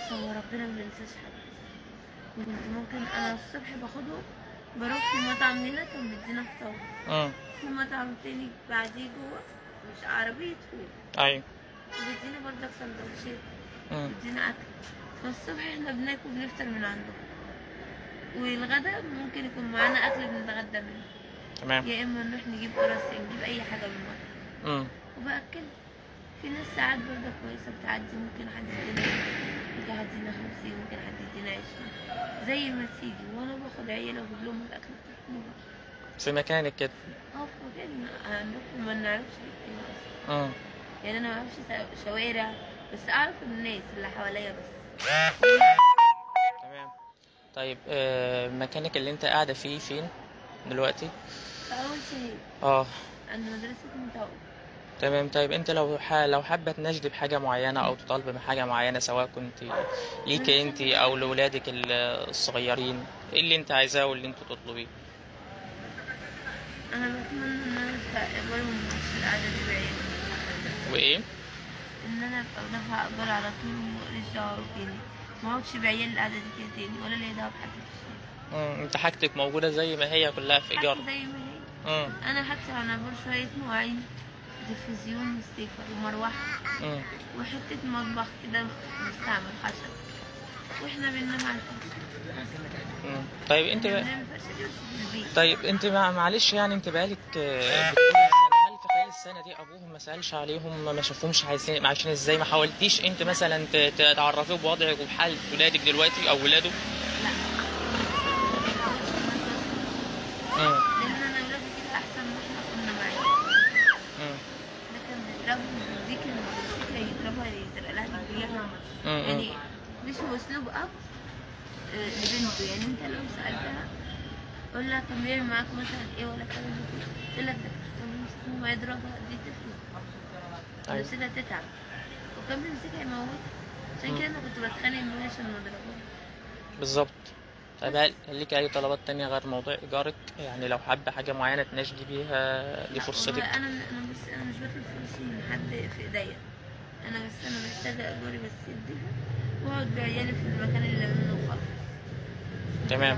بص، هو ربنا ما بينساش حد. كنت ممكن انا الصبح باخده بروح في مطعم هنا كان بيدينا فطار. في مطعم تاني بعديه جوه، مش عربية فول. ايوه. بيدينا برضك سندوتشات، بيدينا اكل. فالصبح احنا بناكل بنفطر من عنده، والغدا ممكن يكون معانا اكل بنتغدى منه. تمام. يا اما نروح نجيب قرص، نجيب اي حاجة من المطعم. وباكل. في ناس ساعات برضه كويسة بتعدي، ممكن حد يدينا، ممكن حد يدينا 50، ممكن حد يدينا 20، زي ما تيجي. وانا باخد عيالي واجيب لهم الاكل بتاعهم في مكانك كده. في مكاننا عندكم، ما نعرفش ايه اصلا. يعني انا ما اعرفش شوارع، بس اعرف الناس اللي حواليا بس. تمام. طيب مكانك اللي انت قاعدة فيه فين دلوقتي؟ في اول شهيد. عند مدرسه متوقف. تمام. طيب انت لو حابة تناشدي بحاجة معينة او تطالبي بحاجة معينة، سواء كنت ليكي انت او لولادك الصغيرين، ايه اللي انت عايزاه واللي انت تطلبيه؟ انا بتمنى ان انا ادفع ايجار وما القعدة دي بعيد. وايه؟ ان انا ابقى دافعه ايجار على طول وماليش دعوه تاني، ما اقعدش بعيال القعدة دي كده تاني، ولا ليا دعوه بحد في الشارع. انت حاجتك موجودة زي ما هي كلها في ايجار؟ زي ما هي. انا حاجتي على بور شوية مواعين، تلفزيون وستيكر ومروحه، وحتة مطبخ كده مستعمل خشب، واحنا بننام على الفرش. طيب انت طيب انت معلش، يعني انت بقالك بتقولي سنة، هل في خلال السنة دي ابوهم ما سالش عليهم، ما شافهمش عايشين ازاي؟ ما حاولتيش انت مثلا تعرفيه بوضعك وبحال ولادك دلوقتي او ولاده؟ لا، ما حاولتش ان انا، لان انا ولادي كده احسن ما احنا كنا معاهم. ده كان بيضربهم، دي كان بيمسكها يضربها، يزرق لها رجليها. يعني مش هو اسلوب اب لبنته. يعني انت لو سالتها قول لها كان بيعمل معاك مثلا ايه ولا كان تقول لك ده كان بيمسكها ما يضربها، دي طفله نفسيتها تتعب، وكان بيمسكها يموتها. عشان كده انا كنت بتخانق معاه عشان ما اضربهاش. بالظبط. طيب هل ليك اي طلبات تانية غير موضوع ايجارك؟ يعني لو حابة حاجة معينة تناشدي بيها، دي فرصتك. انا بس انا مش بطلب فلوس من حد في ايديا، انا بس انا محتاجه ايجاري بس يديها، واقعد بعيالي في المكان اللي منه وخلاص. تمام.